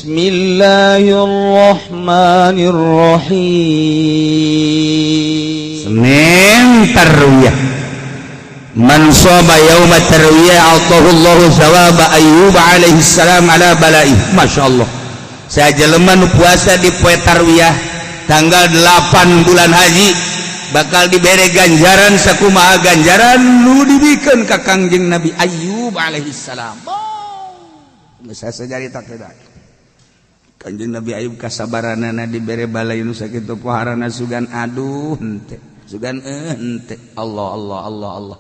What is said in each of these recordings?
Bismillahirrahmanirrahim. Senin Tarwiyah. Man shoma yauma tarwiyah atahu Allahu thawaba Ayyub alaihi salam ala balai. Masya Allah. Saya jelema nu puasa di poe Tarwiyah tanggal 8 bulan haji bakal dibere ganjaran sakumaha ganjaran nu dibikeun ka Kangjeng Nabi Ayyub alaihi salam. Geus sajarita teh. Kanjeng Nabi Ayub kasabaranana dibere balai nu sakitu poharana sugan aduh henteu sugan henteu Allah Allah Allah Allah.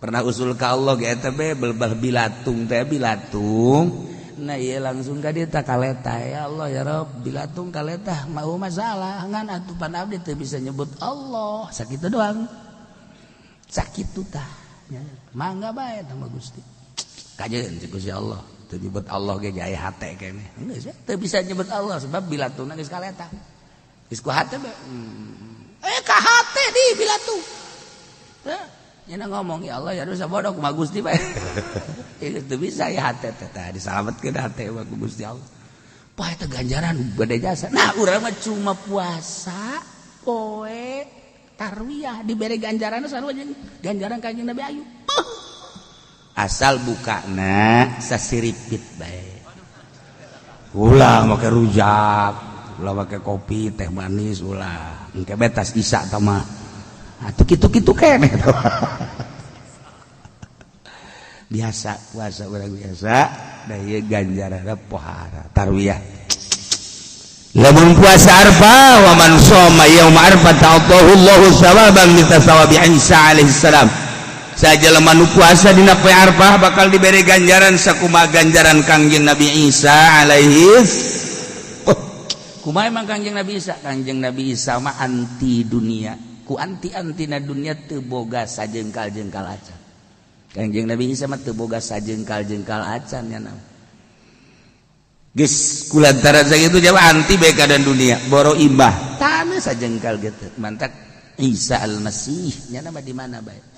Pernah usul ka Allah ge eta be belbah bilatung teh bilatung. Nah ieu langsung ka dieu tah kaleta ya Allah ya Rabb bilatung kaleta mau masalah ngan atuh pan abdi teu bisa nyebut Allah sakitu doang. Sakitu tah mangga bae tah mah Gusti. Kajeun cek Gusti Allah. Teu nyebut Allah ge aya hate keneh. Geus teu bisa nyebut Allah sebab bilatungna geus kaleta. Geus ku hate be. Ka hate di bilatung. Heh. Nya ngomong ya Allah ya dosa bodoh kumaha Gusti bae. Itu bisa ya hate teh tah disalametkeun hate mah ku Gusti Allah. Wah eta ganjaran gede jasa. Nah urang mah cuma puasa poe Tarwiyah dibere ganjaran sarua jeung ganjaran Kanjeng Nabi Ayub. Asal bukana sasiripit bae. Ulah make rujak, ulah make kopi teh manis ulah. Engke betas isa tah mah. Atuh kitu-kitu keneh. Biasa puasa urang biasa da ieu ganjaranna pohara Tarwiyah. Lamun puasa Arfah wa man shoma yauma Arfah ta'atahu Allahu thawaban mithla thawabi Isa alaihi salam. Sajelema nu puasa dina poe Arfah bakal dibere ganjaran sakumaha ganjaran Kangjeng Nabi Isa alaihi. Oh, kumaha emang Kangjeng Nabi Isa? Kangjeng Nabi Isa mah anti dunia. Ku anti-antina dunia teu boga sajengkal-jengkal acan. Kangjeng Nabi Isa mah teu boga sajengkal-jengkal acan nya naon. Geus kulantaran sakitu jawab anti bae dan dunia, boro imbah. Tanah sajengkal gitu. Mantak Isa Al-Masih nya nama di mana bae.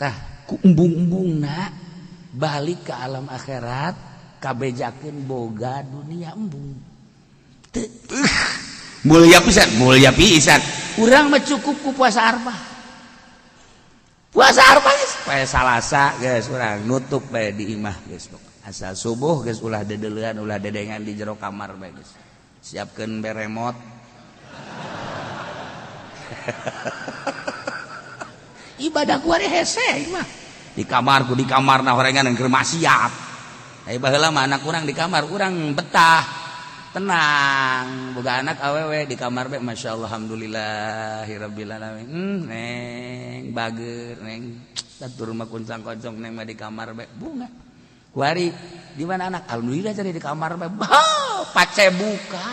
Tah ku embung-embungna balik ke alam akhirat kabejakeun boga dunia embung. Teu mulia pisan, mulia pisan. Urang mah cukup ku puasa Arfah. Puasa Arfah geus poe Salasa geus urang nutup bae di imah geus. Asal subuh geus ulah dedeulean, ulah dedengan di jero kamar bae geus. Siapkeun beremot. Ibadah ku ari hese mah. Di kamar ku di kamarna horengan keur maksiat. Ai baheula mah anak urang di kamar urang betah. Tenang, boga anak awewe di kamar be masya Allah alhamdulillahirabbil alamin. Neng bager neng. Tatur mah kuncang kocong neng mah di kamar be bunga. Kuari di mana anak? Alhamdulillah cari di kamar be. Bah, pace buka.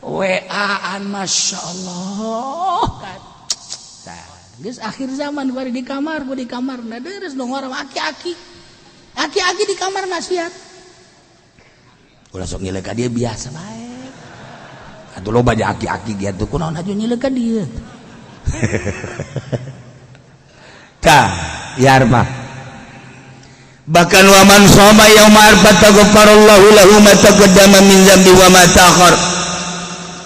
WA-an masya Allah. Geus akhir zaman kuari di kamar, gua di kamar. Nah deres dong orang aki-aki. Aki-aki di kamar maksiat. Ulah sok nyilek ka dia biasa bae. Atuh loba aja aki-aki gitu kunaon aju nyilek ka dia. Tah, ya Arfah. Bahkan wa man shoma yauma Arfah taghfarallahu lahu ma taqaddama min dzambi wa ma ta'akhkhar.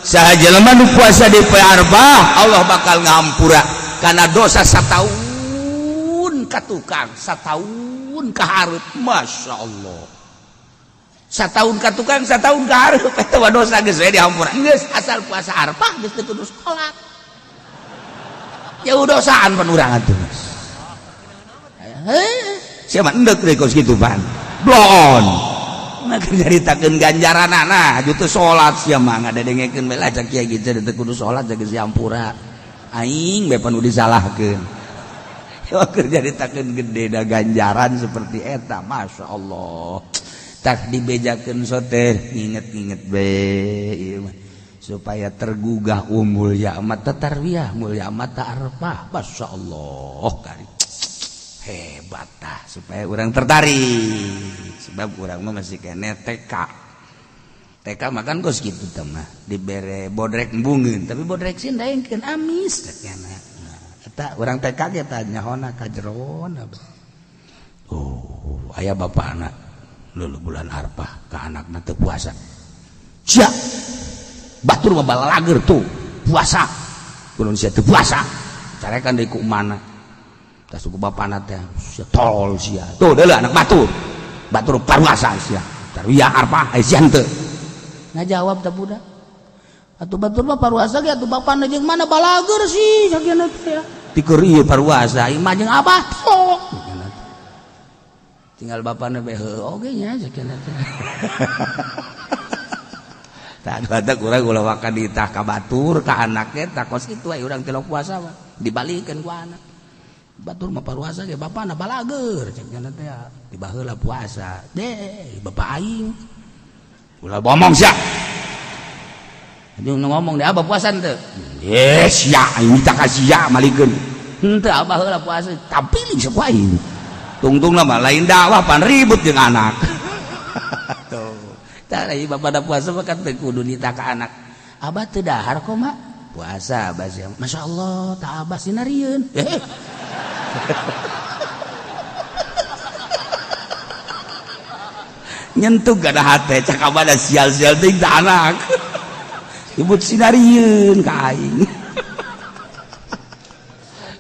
Saha jelema nu puasa di poe Arfah, Allah bakal ngampura kana dosa sataun ka tukang, sataun ka hareup. Masya Allah. Sataun ka tukang, sataun ka hareup eta mah dosa geus we dihampura. Geus asal puasa Arfah geus teu kudu salat. Jauh dosaan pan urang atuh. Heh, siapa endek deui kos kitu pan. Bloon. Nah nyaritakeun ganjaranana aju teu salat sia mah ngadedengekeun bae lah cak kieu gitu teu kudu salat geus dihampura. Aing bae pan disalahkeun. Keur nyaritakeun gede da ganjaran seperti eta Masya Allah. Tak dibejakeun sote nginget-nginget be ieu mah supaya tergugah mulia amat tarwiyah mulia amat Arfah Masya Allah kari hebat tah supaya orang tertarik sebab orang mah masih kene TK TK makan kos gitu teh mah dibere bodrek embungeun tapi bodrek sin daengkeun amis teh kana. Nah, eta urang TK ge tah nyahona ka jerona. Oh. Aya bapakna lulu bulan Arafah ka anakna teu puasa. Sia batur mah balalager tuh puasa. Kunaon sia teu puasa? Carekan deui ku mana? Tas ku bapana teh sia tolol sia. Tuh deuleu anak batur. Batur paruasa sia. Tarwiyah Arafah aya sia henteu. Ngajawab teh budak. Atuh batur mah paruasa ge atuh bapana jeung mana balager sih sakieu teh ya. Tikur ieu paruasa ieu mah jeung abah tolol. Tinggal bapana bae heueuh oge nya sakieu teh. Tah atuh urang ulah waka ditah ka batur ka anaknya tah kos kitu aya urang tilok puasa mah dibalikeun ku anak. Batur mah paruasa ge bapana balager cek nya teh dibaheula puasa. Deh bapak aing. Ulah bomong sia. Jeung ngomong deh abah puasa henteu? Yes sia aing minta ka sia malikeun. Henteu abah heula puasa tapi sok aing. Tungtungna mah lain dakwah pan ribut jeung anak. Tuh. Tah ieu bapak da puasa mah kan teu kudu nita ka anak. Abah teu dahar kok mak? Puasa abah sia. Masyaallah tah abah sinarieun. Nyentuh gak ada hate cak abah da sial-sial teuing tah anak. Ibut sinarieun ka aing.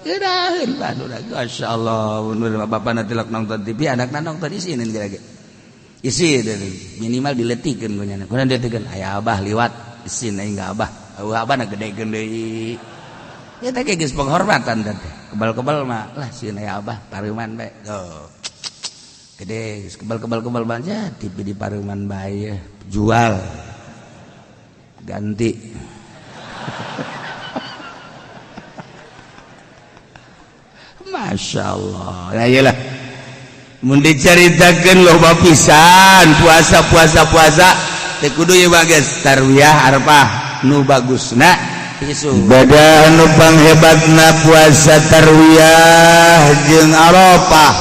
Geuraheun masyaallah mun bapana tilok nonton TV anakna nonton isinin ge. Isin minimal diletikeun ku nya. Kunaon diletikeun? Aya abah liwat isin aing ka abah. Eueuh abah na gedekeun deui. Ya teh geus penghormatan teh. Kebal-kebal mah lah sieun aya abah pareuman bae. Tuh. Gede geus kebal-kebal-kebal bae TV di pareuman bae jual. Ganti. Masya Allah. Nah iyalah. Mun dicaritakeun loba pisan puasa puasa puasa teu kudu ieu bagus tarwiyah Arafah nu bagusna isu. Beda nu panghebatna puasa tarwiyah jeung Arafah.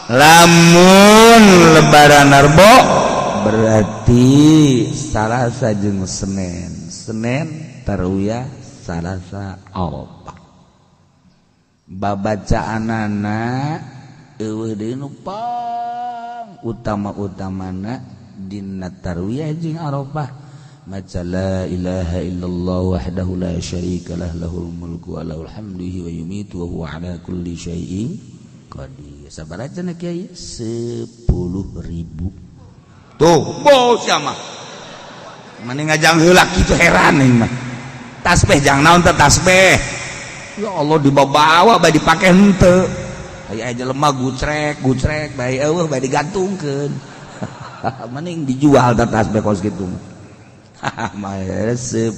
Lamun lebaran Arbo berarti Salasa jeung Senin. Senin tarwiyah, Salasa Arafah. Babacaanana eueuh deui nu pang utama-utamana dina tarwiyah jeung Arafah maca la ilaha illallah wahdahu la syarikalah lahul mulku wa lahul hamdu wa yumitu wa huwa ala kulli syai'in qadir. Sabaraha cenah kiai? 10.000. Tuh, bos sia mah. Mending ngajang heula kitu heran aing mah. Tasbih jang naon teh tasbih? Ya Allah dibawa-bawa bae dipake henteu. Aya jelema gucrek gucrek bae eueuh bae digantungkeun. Mending dijual teh tasbih kos kitu. Mah 10.000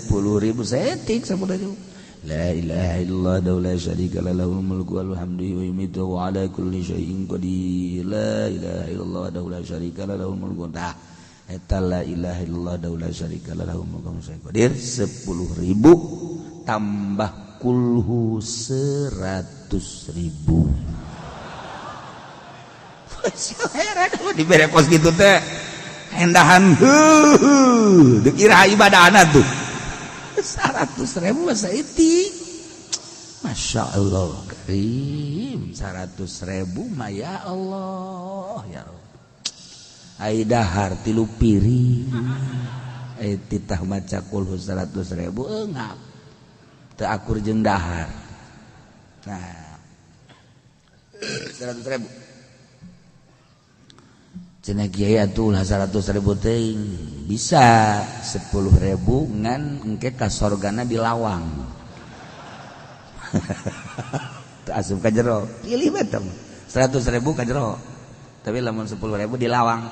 setik 10.000. La ilaha illallah la syarika lah lahul mulku wa lahul hamdu wa yumiitu wa ala kulli syai'in qadir. La ilaha illallah la syarika lah lahul mulku. Tah eta la ilaha illallah la syarika lah lahul mulku wa lahul qadir 10.000 tambah kulhu 100.000. Heran dibere kos kitu teh endahan heuh dikira ibadahna tuh 100.000 saeutik. Masya Allah karim 100.000 mah ya Allah ya Rabb. Ai dahar 3 piring ai titah maca kulhu 100.000 eungap teu akur jeung dahar. Nah 100.000 cenah kiai atuh lah 100.000 teuing bisa 10.000 ngan engke ka sorgana di lawang. Teu asup ka jero pilih bae teh 100.000 ka jero tapi lamun 10.000 di lawang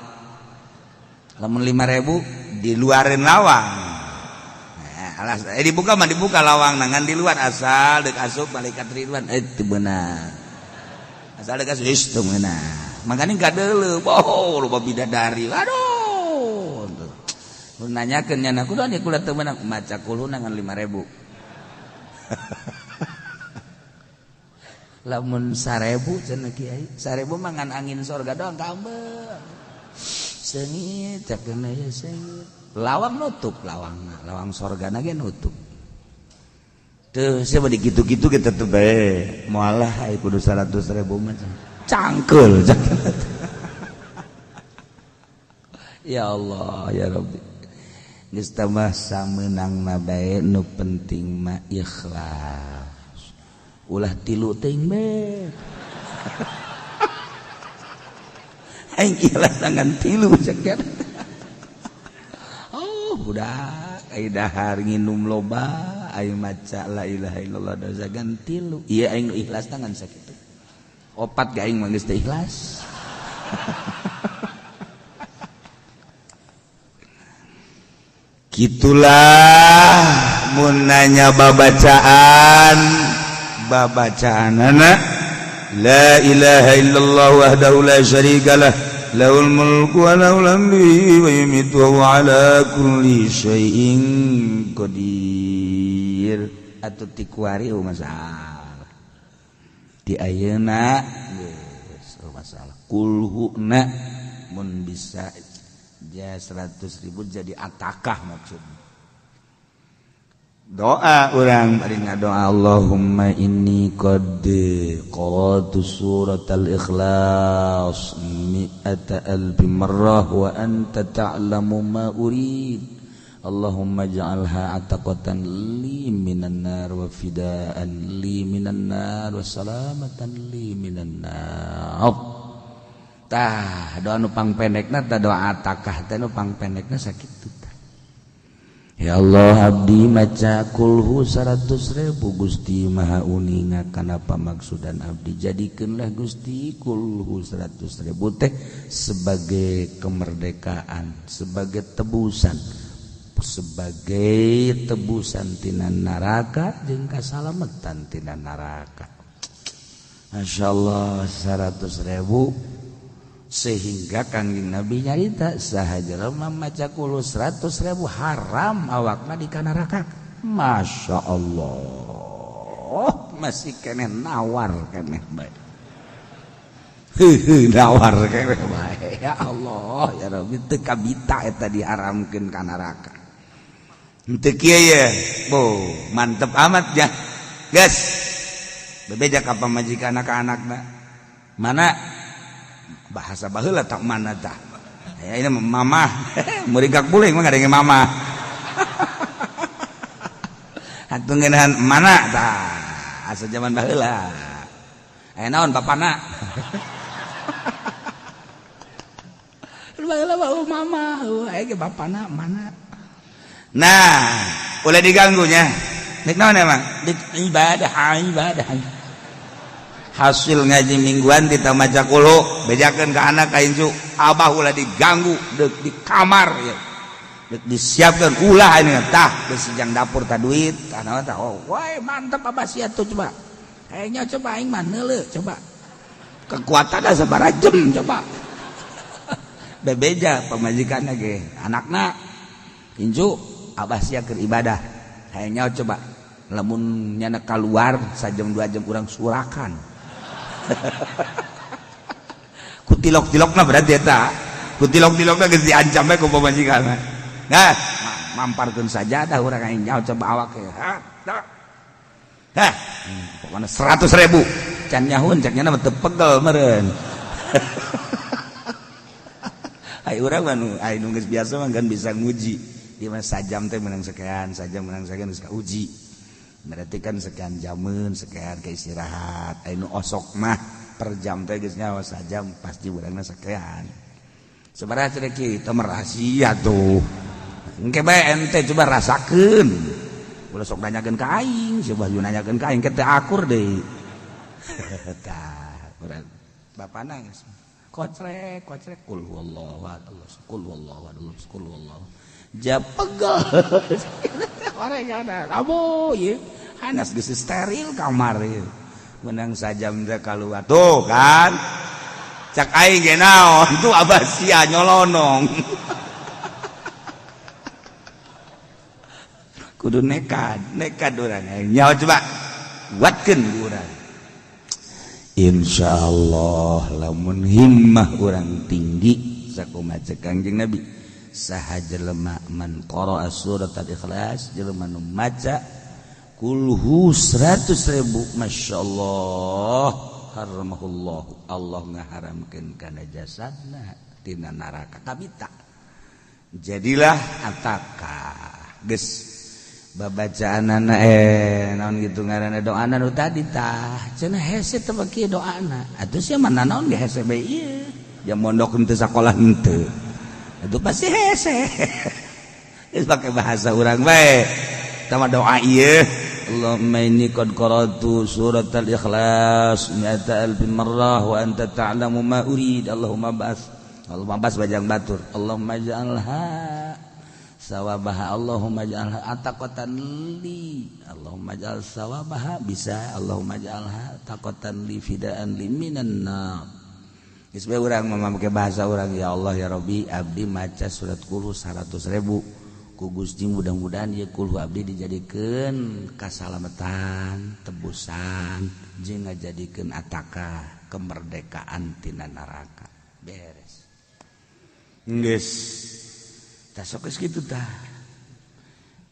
lamun 5.000 di luareun lawang. Nah, alas dibuka mah dibuka lawang ngan di luar asal deuk asup malaikat Ridwan teu beunang asal deuk asup geus teu meunang. Makanya gak deuleu, oh loba bidadari. Aduh. Lu nanyakeun nya kudu nya kula teu meunang maca kuluna ngan 5.000. Lamun 1.000 cenah kiai, 1.000 mah ngan angin sorga doang kaambeung. Seungit cakeun aya seungit. Lawang nutup lawangna, lawang sorgana ge nutup. Tuh sia bade kitu-kitu ge tetep bae. Moal lah ai kudu 100.000 mah. Cangkeul. Ya Allah ya Rabbi. Geus tambah samenangna bae nu penting mah ikhlas. Ulah tilu teuing bae. Aing ikhlas tangan tilu sekian. Oh budak aing dahar nginum loba aing maca la ilaha illallah dosa tilu. Ieu aing nu ikhlas tangan sakitu. Opat ge aing mah geus teu ikhlas. Gitulah mun nanya babacaan babacaanana la ilaha illallah wahdahu la syarikalah lahul mulku wa lahul hamdu wa yumiitu wa huwa ala kulli syai'in qadir. Atuh ti kuari masalah di ayeuna geus masalah kulhuna mun bisa ja 100.000 jadi atakah maksudnya. Doa orang paling ngadoa Allahumma inni qad qara'tu suratal ikhlas mi'ata alfi marrah wa anta ta'lamu ma urid. Allahumma ij'alha ataqatan li minan nar wa fidaan li minan nar wa salamatan li minan nar. Tah doa nu pangpendekna tah doa atakah teh nu pangpendekna sakitu tah. Ya Allah abdi maca kulhu 100.000 Gusti Maha uninga kanapa maksudan abdi jadikeunlah Gusti kulhu 100.000 teh sebagai kemerdekaan, sebagai tebusan, sebagai tebusan tina neraka jeung kasalametan tina neraka. Masyaallah 100.000 sehingga Kangjeng Nabi nyarita saha jelema maca kulhu 100.000 haram awakna di kana neraka. Masya Allah masih keneh nawar keneh bae. Heuh nawar keneh bae. Ya Allah ya Rabbi teu kabita eta diharamkeun ka neraka. Henteu kieu ye. Bo mantep amat ya. Geus. Bebeja ka pamajikan ka anakna. Mana bahasa baheula tak mana tah. Ya ini mama, muringkak buling mah ngadenge mama. Atuh ngeunahan mana tah asa zaman baheula. Aya naon bapana? Baheula bau mama, aya ge bapana mana. Nah, ulah diganggunya. Nek naon emang? Dik ibadah, ibadah. Hasil ngaji mingguan kita maca kulhu bejakeun ka anak ka incu abah ulah diganggu deuk di kamar ya deuk disiapkeun ulah ini tah geus jang dapur tah duit tah naon tah oh woi mantep abah sia tuh coba kayaknya coba aing mah neuleuh coba kekuatan sabaraha jam coba bebeja pamajikanna ge anakna incu abah sia keur ibadah kayaknya coba lamun nyana keluar sajam 2 jam urang surakan ku tilok-tilokna berarti eta ku tilok-tilokna geus diancam bae ku pamajikan. Nah mamparkeun sajadah urang aing nyaho coba awak ge ha hah pokona 100.000 can nyahun cek nya mah teu pegel meureun. Ai urang mah nu ai nu geus biasa mah kan bisa nguji di mah sajam teh menang sekian sajam menang sekian geus kauji berarti kan sekian jamun sekian ke istirahat anu osok mah per jam teh geus nyawa sajam pasti urangna sekian sabaraha cenah kieu mah rahasia tuh engke bae ente coba rasakeun ulah sok nanyakeun ka aing coba nanyakeun ka aing ke teu akur deui tah urang bapana geus kocrek kocrek kul huwallahu ahad kul huwallahu ahad kul huwallahu japegel orang ada kamu ya hanas geus steril kamar ieu menang sajam teh kaluar tuh kan cak aing ge naon tuh abah sia nyolonong kudu nekat nekat urang nyaho coba buatkeun urang insyaallah lamun himmah urang tinggi sakumaha cek Kangjeng Nabi saha jelema man qara'a surat al-ikhlas jelema nu maca kulhu 100.000 masyaallah haramahullah Allah ngaharamkeun kana jasadna tina neraka kabita. Jadilah ataka geus babacaanana naon gitu ngaranna doana nu tadi tah cenah hese teh kieu doana atuh sia mah naon ge hese bae ieu jam mondok henteu sakolah henteu itu pasti hese. Geus pake bahasa urang bae tama doa ieu Allahumma inni qad qara'tu surat al-ikhlas mi'ata alfi marrah wa anta ta'lamu ma urid Allahumma ba'as Allahumma ba'as bajang batur Allahumma ij'alha sawabaha Allahumma ij'alha ataqatan li Allahumma ij'al sawabaha bisa Allahumma ij'alha taqatan li fidaan li minan nar. Geus bae urang mah make bahasa urang ya Allah ya Rabbi abdi maca surat kulhu 100.000 ku Gusti mudah-mudahan ieu kulhu abdi dijadikeun kasalamatan tebusan jeung ngajadikeun ataka kemerdekaan tina neraka beres geus tah sok geus kitu tah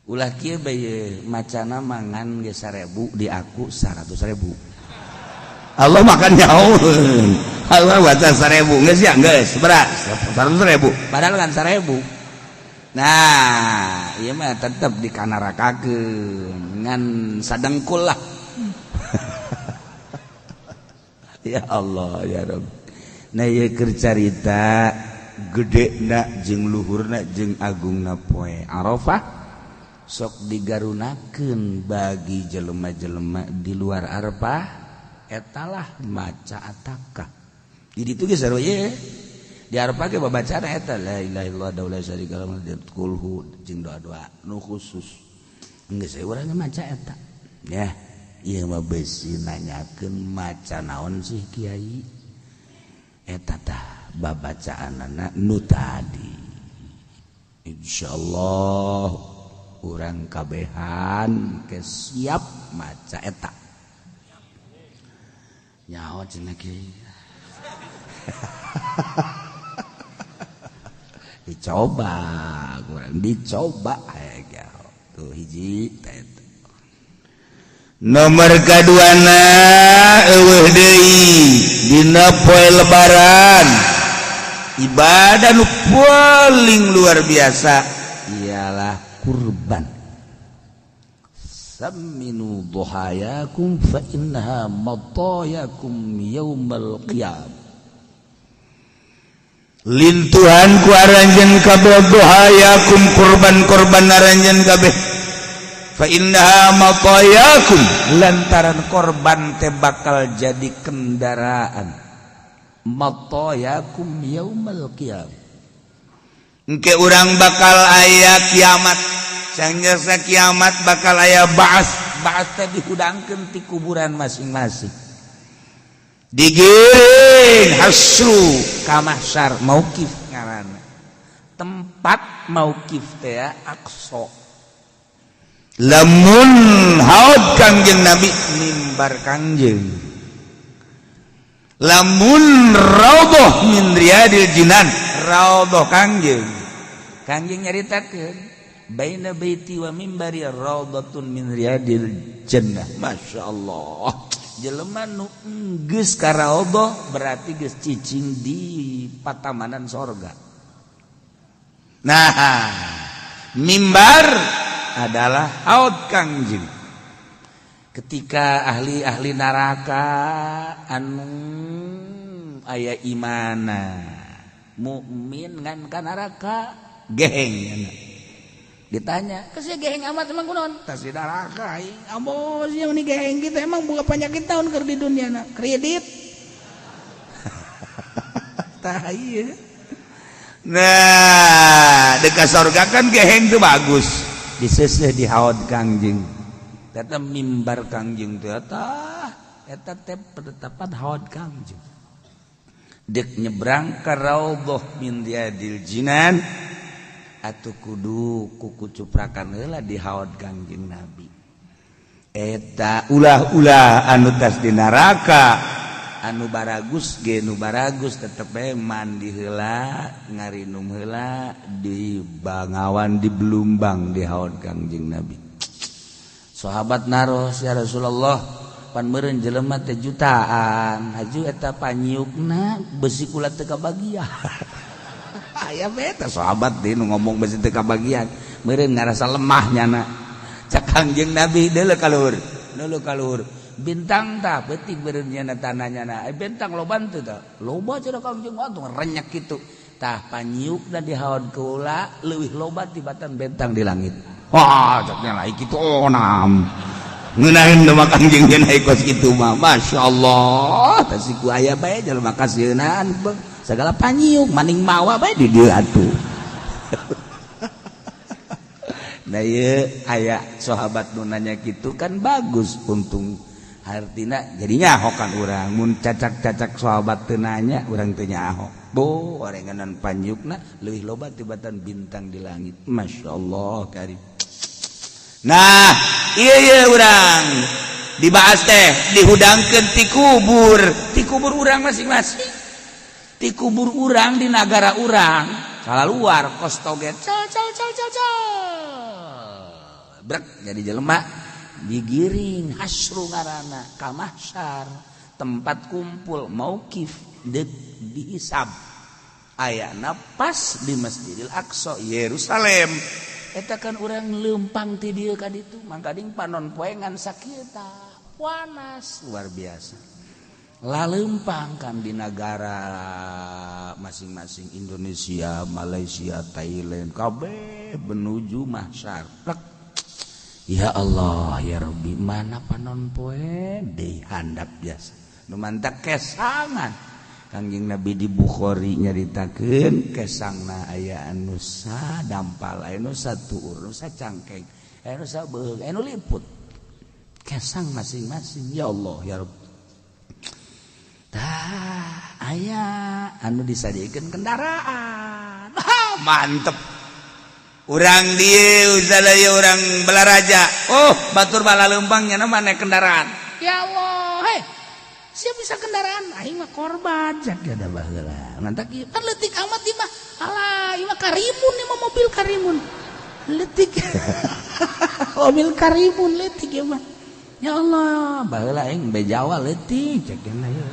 ulah kieu bae macana mangan geus 1000 di aku 100.000 Allah makan nyaun Allah baca 1000 geus ya geus berat 100.000 padahal kan 1000. Nah, ieu mah tetep dikanarakakeun ngan sadengkul lah. Ya Allah ya Rabb. Nah ieu keur carita gedena jeung luhurna jeung agungna poe Arafah sok digarunakeun bagi jelema-jelema di luar Arafah etalah maca atakah. Di ditu ge sarua ye. Di Arafah ge babacana eta la ilaha illallah wa la syarika lahu kulhu jeung doa-doa nu khusus. Geus urang maca eta. Ya, ieu mah beusi nanyakeun maca naon sih kiai? Eta tah babacaanana nu tadi. Insyaallah urang kabehan ke siap maca eta. Nyaho cenah kiai. Dicoba kurang dicoba aya tuh hiji eta. Nomor kaduana eueuh deui dina poe lebaran ibadah nu paling luar biasa ialah kurban. Saminu duhayakum fa innaha matayakum yaumal qiyamah. Lintuhan ku aranjeun kabeh duhayakum kurban-kurban aranjeun kabeh fa innaha matayakum lantaran korban teh bakal jadi kendaraan matayakum yaumal qiyamah. Engke urang bakal aya kiamat sangjasa kiamat bakal aya ba'ats ba'ats teh dihudangkeun ti kuburan masing-masing digiring hasru ka mahsyar mauqif ngaranna tempat mauqif teh Aqsa lamun haud Kangjeng Nabi mimbar Kangjeng lamun raudhah min riyadil jinan raudhah Kangjeng Kangjeng nyaritakeun baina baiti wa mimbari raudhatun min riyadil jannah. Masyaallah jelema nu geus ka raudhah berarti geus cicing di patamanan sorga. Nah mimbar adalah haud Kangjeng ketika ahli-ahli neraka anu aya imana mukmin ngan ka neraka geheng ditanya kesih geheng amat emang kunaon tas di neraka aing ambo sia meni geheng gitu emang boga penyakit tahun keur di dunia na kredit. Tah ieu. Nah dekat surga kan geheng tuh bagus diseseh di haud Kangjeng eta mimbar Kangjeng teh tah eta teh penetapan haud Kangjeng dek nyebrang ka raudhah min riyadil jinan atuh kudu kuku cuprakan heula di haud Kangjeng Nabi eta ulah-ulah anu tas di neraka anu baragus ge nu baragus tetep bae mandi heula ngarinum heula di Bangawan di Blumbang di haud Kangjeng Nabi. Sahabat naros ya Rasulullah pan meureun jelema teh jutaan haju eta panyiukna besi kula teu kabagian. Aya beta sahabat deui nu ngomong besi teu kabagian. Meureun ngarasa lemah nyana. Cak Kangjeng Nabi deuleu ka luhur. Deuleu ka luhur. Bintang tah peuting meureun nyana tanah nyana. Bintang loba teu tah. Loba cenah Kangjeng atuh renyek kitu. Tah panyiukna dihaon keula leuwih loba tibatan bintang di langit. Wah, caknya lah kitu onam. Ngeunaheun mah Kangjeng naik kos kitu mah. Masyaallah, tah siku aya bae jelema kasieunaan segala panyiuk maning mawa bae di dieu atuh. Nah ieu aya sahabat nu nanya kitu kan bagus untung hartina jadinya nyaho kan urang mun cacak-cacak sahabat teu nanya urang teu nyaho. Bo orenganan panyiukna leuwih loba tibatan bintang di langit. Masyaallah karim. Nah, ieu ieu urang dibahas teh dihudangkeun ti kubur urang masing-masing. Ti kubur urang di nagara urang kalaluar kos toget cal cal cal cal cal. Brek jadi jelema digiring hasru ngaranna ka mahsyar, tempat kumpul mauqif deuk dihisab. Ayana pas di Masjidil Aqsa Yerusalem. Eta kan urang leumpang ti dieu ka ditu, mangkading panon poengan sakieu tah panas luar biasa. Laleumpang kan di nagara masing-masing Indonesia, Malaysia, Thailand kabeh menuju mahsyar. Plek. Ya Allah ya Rabbi, mana panon poe deui handap biasa. Nu mantak kesangan. Kangjeng Nabi di Bukhari nyaritakeun kesangna aya anu sadampal, aya nu satuur, nu sacangkeng, aya nu sabeung, aya nu liput. Kesang masing-masing ya Allah ya Rabbi. Tah aya anu disadiekeun kendaraan. Ha, mantep. Urang dieu sadaya urang Balaraja. Oh, batur bala leumpang nya mah naik kendaraan. Ya Allah, hei. Siapa bisa kendaraan? Aing mah korban cak da baheula. Ngantak ieu kan leutik amat ieu mah. Alah, ieu mah karimun ieu mah mobil karimun. Leutik. Mobil karimun leutik ieu mah. Ya Allah, baheula aing be Jawa leutik cak nya ieu.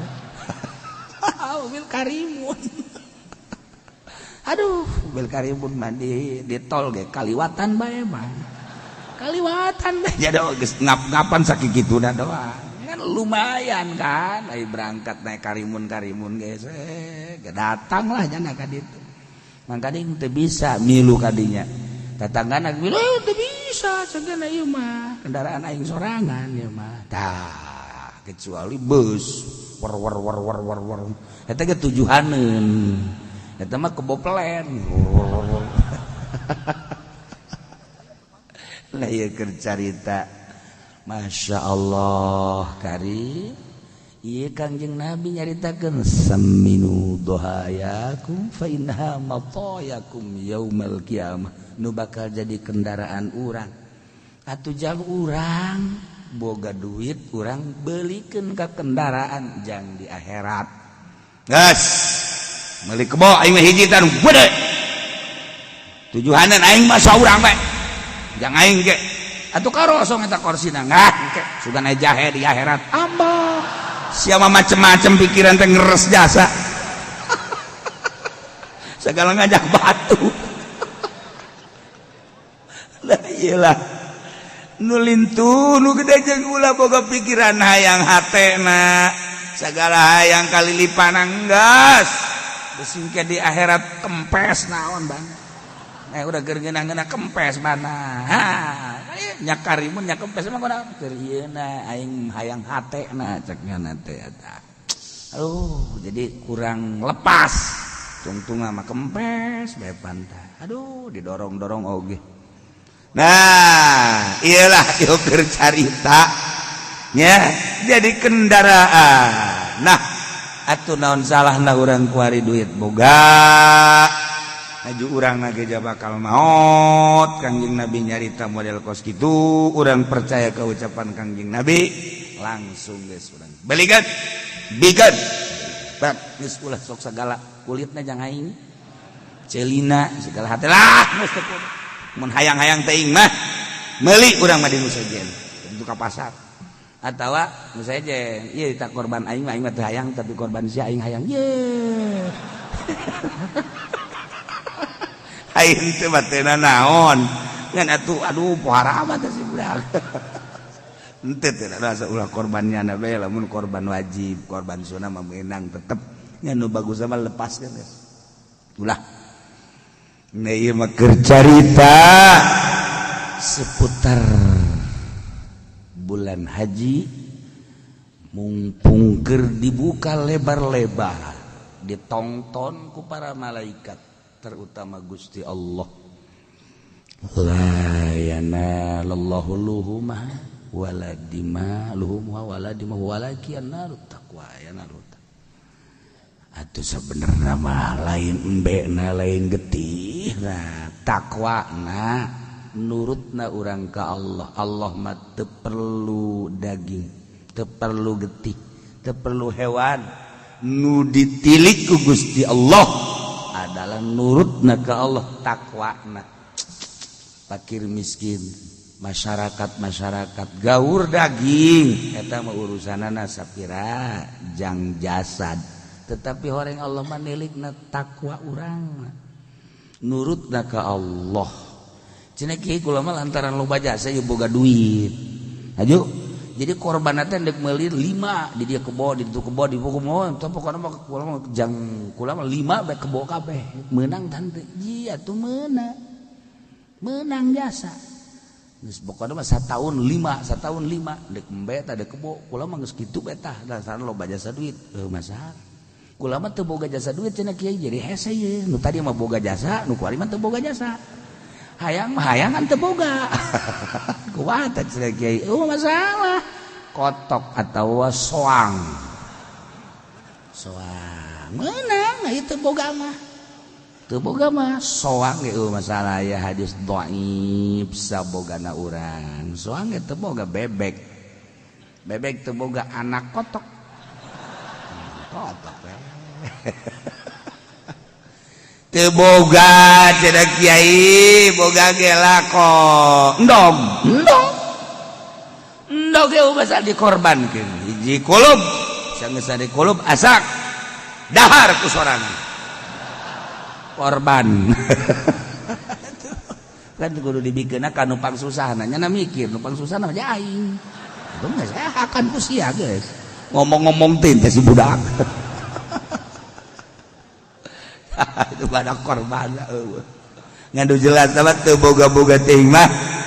Mobil karimun. Aduh, mobil karimun mah di tol ge kaliwatan bae mah. Kaliwatan bae. Jadi geus ngap-ngapan sakituna doang. Kan lumayan kan, ai berangkat naik karimun-karimun ge datang lah nya ka ditu. Mangkading teu bisa milu kadinya. Tatanggana milu teu bisa cenah ieu mah, kendaraan aing sorangan ieu mah. Tah, kecuali bus war war war war war war. Eta ge tujuhaneun. Eta mah keboplen. Lah ieu keur carita. Masya Allah karim. Ieu Kangjeng Nabi nyaritakeun saminu dohayakum fa innaha matayakum yaumal qiyamah. Nu bakal jadi kendaraan urang. Atuh jang urang boga duit urang belikeun ka kendaraan jang di akhirat. Geus meuli kebo aing mah hiji tah gede. Tujuhanan aing mah saurang bae. Jang aing ge atuh karosong eta korsina ngah engke sugan aya jahe di akhirat. Ambah siapa macem-macem pikiran teh ngeres jasa. Segala ngajak batu. Lah iyalah nu lintu nu gede jeung ulah boga pikiran hayang hatena segala hayang kalilipanan geus beusi ke di akhirat kempes naon bang. Udah keur ngeunah-ngeunah kempes mana. Ha, nya karimun nya kempes mah kunaon keur ieuna aing hayang hatena cek nya teh eta. Aduh, jadi kurang lepas. Tungtung mah kempes bae pantai. Aduh, didorong-dorong oge. Nah, iyalah ieu keur carita nya jadi kendaraan. Nah, atuh naon salahna urang kuari duit boga. Aju urang nage bakal maot Kangjeng Nabi nyarita model kos kitu urang percaya ke ucapan Kangjeng Nabi langsung geus urang belikan bikan bak geus ulah sok segala kulitna jang aing celina segala hati lah geus teu kudu mun hayang-hayang teuing mah meuli urang mah di nu sejen itu ka pasar atawa nu sejen ieu tak korban aing mah teu hayang tapi korban sia aing hayang ye. Aing teh batena naon ngan atuh aduh pohara amat sih budak. Henteu teh rasa ulah korbannya na bae, lamun korban wajib, korban sunah mah meunang tetep nya, nu bagus mah lepaskeun geus. Ulah. Nah, ieu mah keur carita seputar bulan haji, mumpung keur dibuka lebar-lebar ditongton ku para malaikat, terutama Gusti Allah. La yanalallahu luhuma wala dima luhumha wala dima walakin yanalut taqwa, yanalut. Atuh sebenarnya mah lain embekna, lain getih, nah takwana, nurutna urang ka Allah. Allah mah teu perlu daging, teu perlu getih, teu perlu hewan. Nu ditilik ku Gusti Allah adalah nurutna ka Allah, takwana. Fakir miskin, masyarakat masyarakat gaur daging eta mah urusanana sapira jang jasad, tetapi orang Allah mah nilikna takwa urang, nurutna ka Allah. Cenah kieu, kula mah lantaran loba jasa ieu boga duit aju, jadi korban teh ndek meuli 5 di dia kebo, di ditu kebo, di buku mau teh, pokona mah kula mah jang kula mah 5 bae kebo kabeh meunang tante. Iya tuh meunang, meunang jasa. Geus pokona mah satahun 5, satahun 5 ndek embe tah dek kebo kula mah geus kitu bae tah, lantaran loba jasa duit. Heuh, masalah kula mah teu boga jasa duit cenah kiai, jadi hese ieu. Nu tadi mah boga jasa, nu kuari mah teu boga jasa, hayang mah hayangan teu boga, kumaha teh cenah kiai? Oh, masalah kotok atau soang soang meunang ieu, boga mah teu boga mah soang ge eueuh masalah ya. Hadis dhaif, sabogana urang soang ge teu boga bebek, bebek teu boga anak kotok, kotok teu boga cenah kiai, boga ge lako endog, endog endog ge bahasa dikorbankeun hiji kulub, sanggeus dikulub asak dahar ku sorangan korban kan kudu dibikeunna ka nu pangsusahna. Nya mikir nu pangsusahna mah aing itu mah saya akan ku sia, guys, ngomong-ngomong teh si budak itu pada korban ngandu jelas sama teu boga-boga teuing mah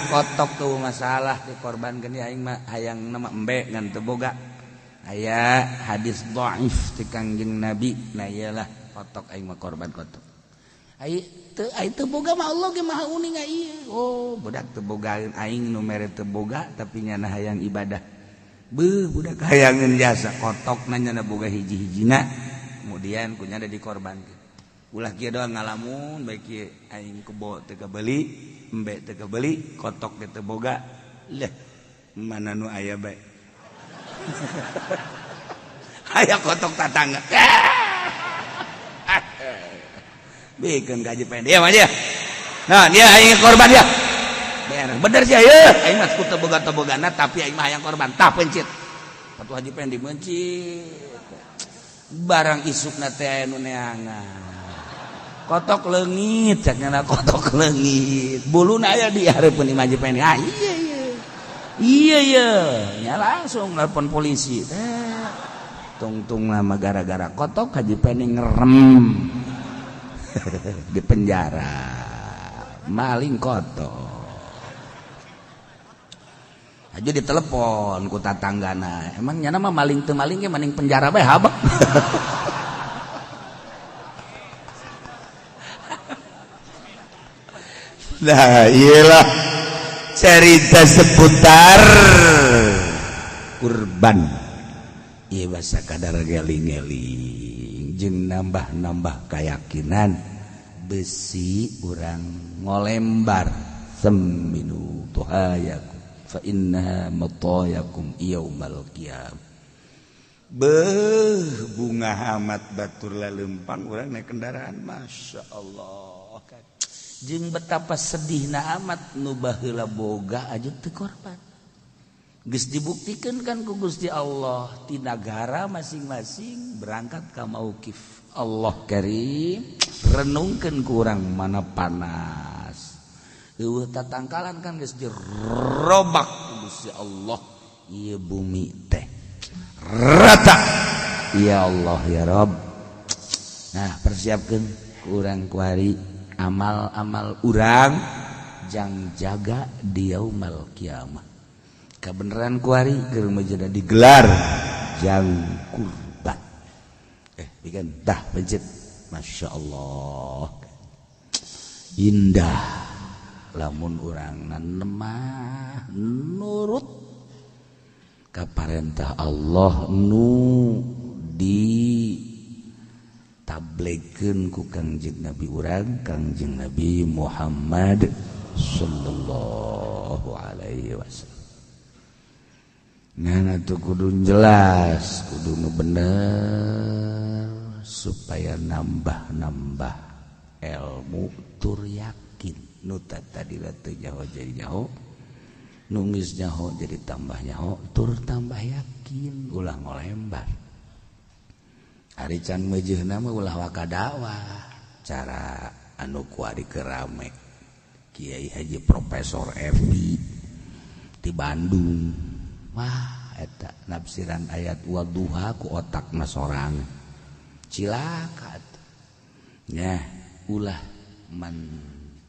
kotok tuh masalah dikorbankeun. Aing mah hayang nama embe ngan teu boga, aya hadis dhaif ti Kangjeng Nabi. Nah iyalah, kotok aing mah korban kotok. Ai teu, ai teu boga mah Allah ge maha uning. Ieu oh budak teu bogaeun, aing nu mere teu boga tapi nyana hayang ibadah. Beuh, budak hayangeun jasa kotok, nanya boga hiji-hijina, kemudian kunya ada dikorbankeun. Ulah kieu doang ngalamun bae kieu, aing kebo teu kabeli, embe teu kabeli, kotok ge teu boga. Leh, mana nu aya bae aya kotok tatangga bikeun gaji pengen dia mah dia. Nah, dia aing korban dia bener sih ya, aing mah teu boga teu bogana tapi aing mah hayang korban. Tah, pencit atuh haji pengen dimencit barang isukna teh aya nu neangan kotok leungit, cak nyana kotok leungit, buluna aya di hareupeun imah haji pengen. Ah, iya iya iya iya nya, langsung nelpon polisi teh, tungtung lama gara-gara kotok haji pengen ngerem di penjara maling kotok. Aja ditelepon ku tatanggana, emang nyana mah maling teu maling ge maning penjara bae habek. Nah, iyalah cerita seputar kurban. Iya, bahasa kadar geling-geling jeung nambah-nambah keyakinan besi urang ngolembar saminu tuhayakum fa innaha matayakum yaumal qiyam. Beuh, bunga amat batur lalempang urang naik kendaraan, Masya Allah. Jeung betapa sedihna amat nu baheula boga aja teu korban. Geus dibuktikan kan ku Gusti Allah di negara masing-masing berangkat ka mauqif. Allah Karim. Renungkeun ku urang mana panas. Eueuh tatangkalan kan geus dirobak ku Gusti Allah ieu bumi teh rata. Ya Allah ya Rabb. Nah, persiapkeun ku urang kuari amal-amal urang jang jaga di yaumal kiamah. Kabeneran kuari keur menjadi digelar jang kurban. Bikin dah pencet. Masya Allah. Indah lamun urang nemah nurut ka parentah Allah nu di tablekeun ku Kangjeng Nabi urang, Kangjeng Nabi Muhammad sallallahu alaihi wasallam. Nah, atuh kudu jelas, kudu nu bener supaya nambah-nambah ilmu tur yakin. Nu tadi teu nyaho jadi nyaho, nu geus nyaho jadi tambah nyaho, tur tambah yakin, ulah ngolembar. Ari can meujeuhna mah ulah waka dakwah. Cara anu kuari kerame Kiai Haji Profesor Evi di Bandung. Wah, eta nafsiran ayat wadduha ku otakna sorangan. Cilaka atuh. Nya, ulah man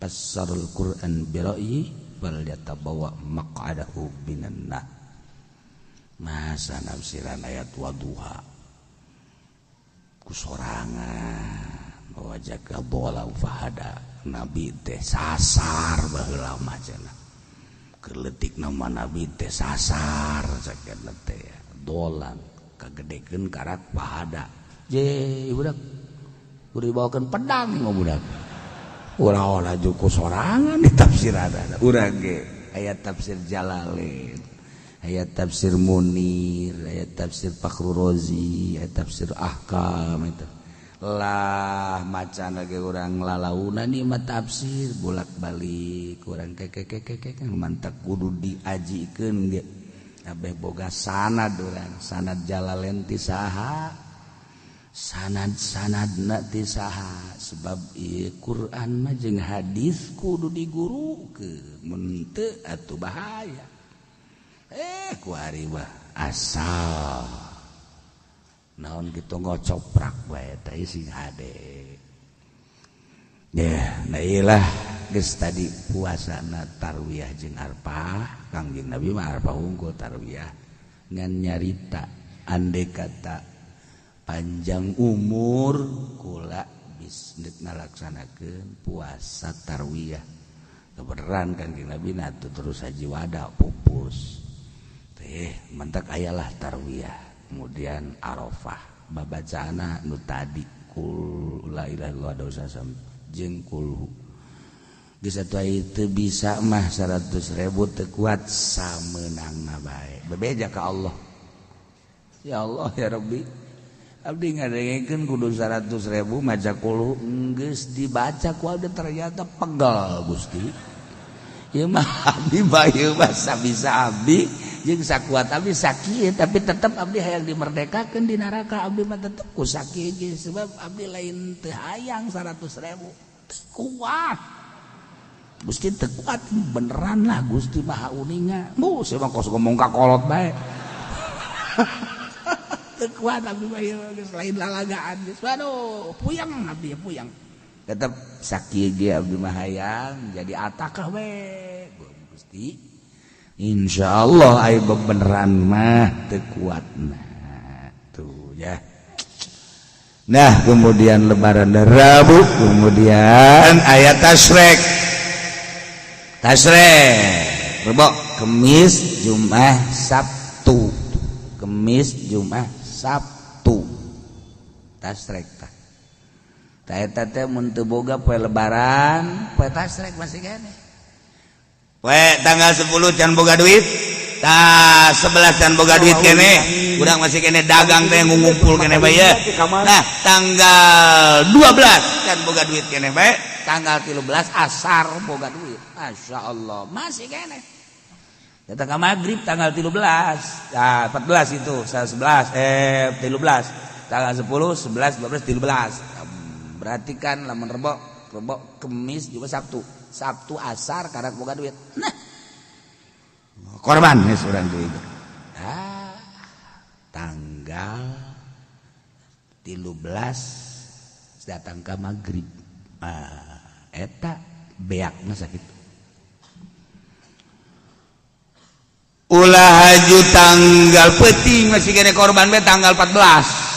fassarul Quran bi ra'yi fal yatabawa maq'adahu minan nar. Masa nafsiran ayat wadduha ku sorangan wajaka bola fahada. Nabi teh sasar baheula mah cenah. Keur leutik nama Nabi teh sasar sakieu teh dolan kagedekeun karak fahada. Je budak kudu dibawakeun pedang mah budak. Urang laju ku sorangan ditafsiran. Urang ge aya tafsir Jalalain, aya tafsir Munir, aya tafsir Fakhrur Razi, aya tafsir Ahkam eta. Lah macan lagi urang lalaunan ieu mah tafsir bolak-balik urang kekekekeke mantak kudu diajikeun ge. Kabeh boga sanad urang, sanad Jalalain ti saha, sanad-sanadna ti saha, sebab ieu Quran mah jeung hadis kudu digurukeun, mun teu atuh bahaya. Ku ari mah asal naon kitu ngocoprak bae teh sing hade. Ya, nah iyalah geus tadi puasana tarwiyah jeung arfah, Kangjeng Nabi mah arfah unggul tarwiyah ngan nyarita andai kata panjang umur kula bisnis ngalaksanakeun puasa tarwiyah. Kebeneran Kangjeng Nabi na tuh terus haji wada pupus. Teh mantak ayalah tarwiyah, kemudian arafah babacana nu tadi kul la ilaha illallah dosa sam jeung kulhu. Geus atuh teu bisa mah 100.000 teu kuat samenangna bae. Bebeja ka Allah. Ya Allah ya Rabbi. Abdi ngadengekeun kudu 100.000 maca kulhu geus dibaca ku abdi ternyata pegal Gusti. Ieu mah abdi bae mah sabisa abdi jeung sakuat abdi sakieu tapi tetep abdi hayang dimerdekakeun di neraka abdi mah tetep ku sakieu ge sebab abdi lain teu hayang 100.000 teu kuat. Gusti teu kuat beneran lah Gusti Maha Uninga. Bu saya mah kos ngomong ka kolot bae. Teu kuat abdi mah ieu geus lain lalagaan geus. Waduh, puyeng abdi puyeng. Tetep sakieu ge abdi mah hayang jadi atakah we Gusti. Insyaallah ai beneran mah teu kuatna tuh ya. Nah, kemudian lebaran Rabu, kemudian ayat tasyrik. Tasyrik. Rebo, Kemis, Jumat, Sabtu. Kemis, Jumat, Sabtu. Tasyrik tah. Tah eta teh mun teu boga poe lebaran, poe tasyrik masih keneh. Poe tanggal 10 can boga duit, tah 11 can boga duit kene, urang masih kene dagang teh ngumpul kene bae ya. Nah, tanggal 12 can boga duit kene bae. Tanggal 13 asar boga duit. Masya Allah, masih kene. Datang ke maghrib tanggal 13. Nah, 14 itu, 11 13. Tanggal 10, 11, 12, 13. Berarti kan lamun Rebo, Rebo Kemis juga Sabtu. Sabtu asar karak boga duit. Nah. Korban geus urang deui. Ah, tanggal 13 datang ke maghrib. Ah, eta beakna sakitu. Ulah haju tanggal peuting masih kene korban be tanggal 14.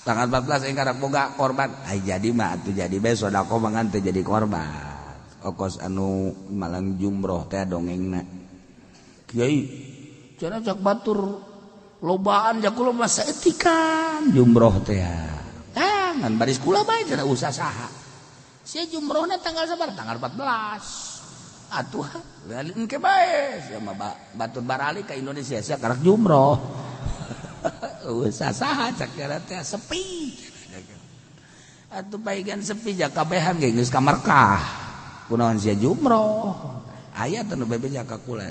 Tanggal 14 yang karak boga korban. Ai jadi mah atuh jadi be sedekah mah teu jadi korban. Okos anu malang jumroh teh dongengna. Kiai cenah cak batur lobaan jak kula mah saeutikan jumroh teh. Ah ngan baris kula bae cenah usah saha. Sia jumrohna tanggal sabar? Tanggal 14. Atuh engke bae sia mah batur barali ka Indonesia sia karak jumroh. Usah saha cak teh sepi. Atuh baigan sepi ja kabehan ge geus ka Mekah. Kunaon sia jumroh? Aya teh nu bebeja ka kula.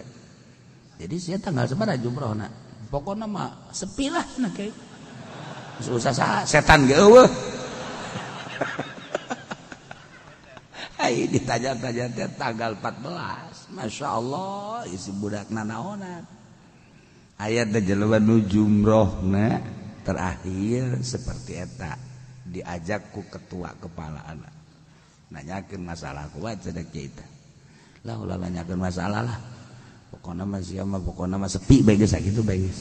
Jadi sia tanggal sabaraha jumrohna? Pokona mah sepi lah cenah ke. Usah saha setan ge eueuh. Ai ditanya-tanya teh tanggal 14. Masya Allah isi budak nanaonan. Ayat teh jelema nu jumrohna terakhir seperti eta diajak ku ketua kepala anak nanyakeun masalah kuat cenah kieu teh. Lah ulah nanyakeun masalah lah. Pokona mah sia mah pokona mah sepi bae geus sakitu bae geus.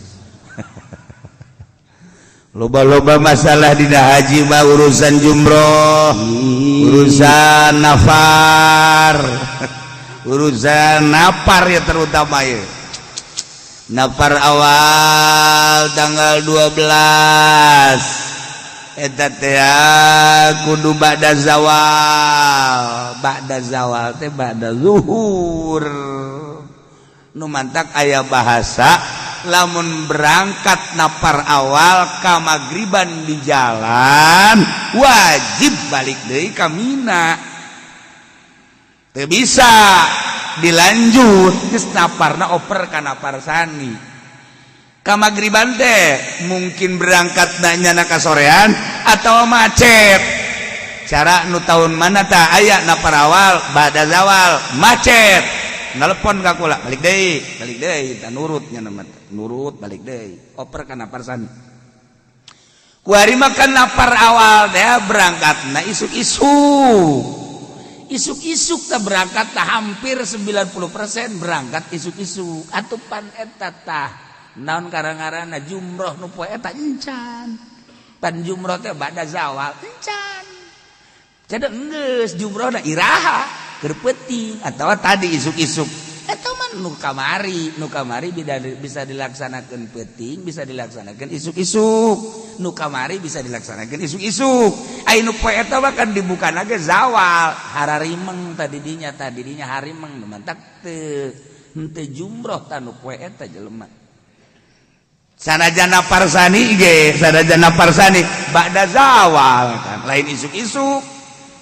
Loba-loba masalah dina haji mah urusan jumroh, urusan nafar, urusan nafar ya terutama ya. Nafar awal tanggal 12 eta teh kudu ba'da zawal, ba'da zawal teh ba'da zuhur. Nu mantak aya bahasa lamun berangkat napar awal ka magriban di jalan wajib balik deui ka Mina. Teu bisa dilanjut geus naparna oper ka napar sani. Ka magriban teh mungkin berangkat nyana ka sorean atau macet. Cara nu tahun mana tah aya napar awal ba'da zawal macet. Nelpon ka kula balik deui tah nurut nya nurut balik deui oper ka napar sani. Kuari makan napar awal teh berangkatna isuk-isuk. Isuk-isuk teh berangkat tah hampir 90% berangkat isuk-isuk. Atupan eta tah naon karang-karana jumroh nu poe eta encan. Pan jumroh teh ba'da zawal encan. Jadi enggeus jumrohna iraha keur peuting atawa tadi isuk-isuk. Eta mah nu kamari bisa dilaksanakeun peuting, bisa dilaksanakeun isuk-isuk. Nu kamari bisa dilaksanakeun isuk-isuk. Ai nu poe eta mah kan dibukana ge zawal, hararimeng tadi dinya harimeng nu mantak teu henteu jumroh ta nu poe eta jelema. Sanajana parsani ge, sanajana parsani ba'da zawal kan, lain isuk-isuk.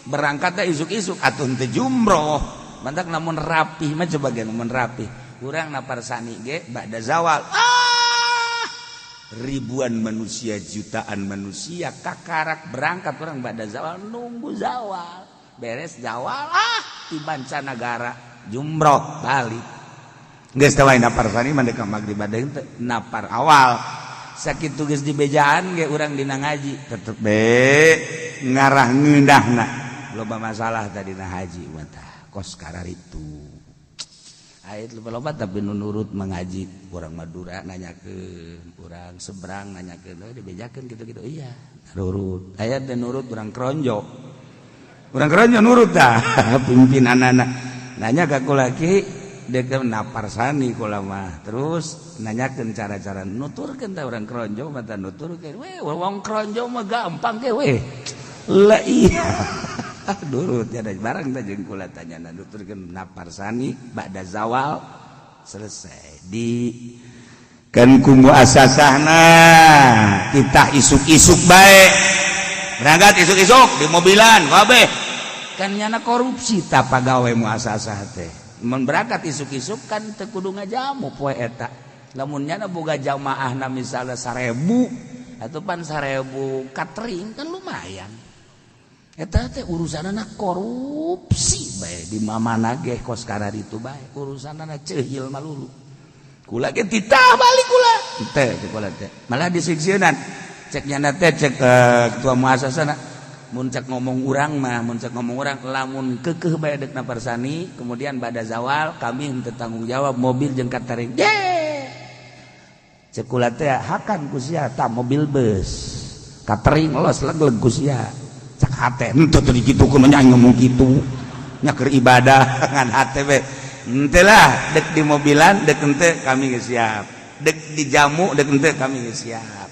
Berangkatnya isuk-isuk atuh henteu jumroh. Mantak namun rapih mah coba ge namun rapih. Urang naparsani ge ba'da zawal. Ah! Ribuan manusia, jutaan manusia kakarak berangkat orang ba'da zawal nunggu zawal. Beres zawal ah di mancanagara jumroh balik. Geus teh wae naparsani mah ka magrib bade henteu napar awal. Sakitu geus dibejaan ge urang dina ngaji tetep be ngarah ngeunahna. Loba masalah tadi na haji mah tah kos karar itu. Ait loba-loba tapi nu nurut mengaji urang Madura nanyakeun, urang seberang nanyakeun, dibejakeun gitu-gitu. Iya, nurut. Aya teh nurut urang Kronjo. Urang Kronjo nurut dah pimpinanana. Nanya ka kulaki dek naparsani kula mah. Terus nanyakeun cara-cara nuturkeun tah urang Kronjo mah tah nuturkeun. We wong Kronjo mah gampang ge we. Lah iya. Nurut ya barang teh jeung kula tanya nuturkeun naparsani ba'da zawal selesai di kan ku muasasahna kita isuk-isuk bae berangkat isuk-isuk di mobilan kabeh kan nyana korupsi ta pagawe muasasah teh mun berangkat isuk-isuk kan teu kudu ngajamu poe eta lamun nyana boga jamaahna misalnya 1000 atuh pan 1000 catering kan lumayan. Eta teh urusanana korupsi bae di mana ge, kos kararitu bae urusanana ceuhil malulu. Kula ge titah balik kula teh, cek kula teh malah disiksieunan, cek nyana teh, cek ketua muasasana. Mun cek ngomong urang mah, mun cek ngomong urang, lamun kekeh bae dek naparsani, kemudian pada zawal kami henteu tanggung jawab mobil jeung catering. Ye, cek kula teh, hakan ku sia tah mobil, bus, catering, los leg-leg ku sia. Cek hate henteu teu dikitukeun mah, ngomong kitu nya keur ibadah ngan hate we henteu lah. Dek di mobilan dek henteu, kami geus siap. Dek dijamu dek henteu, kami geus siap.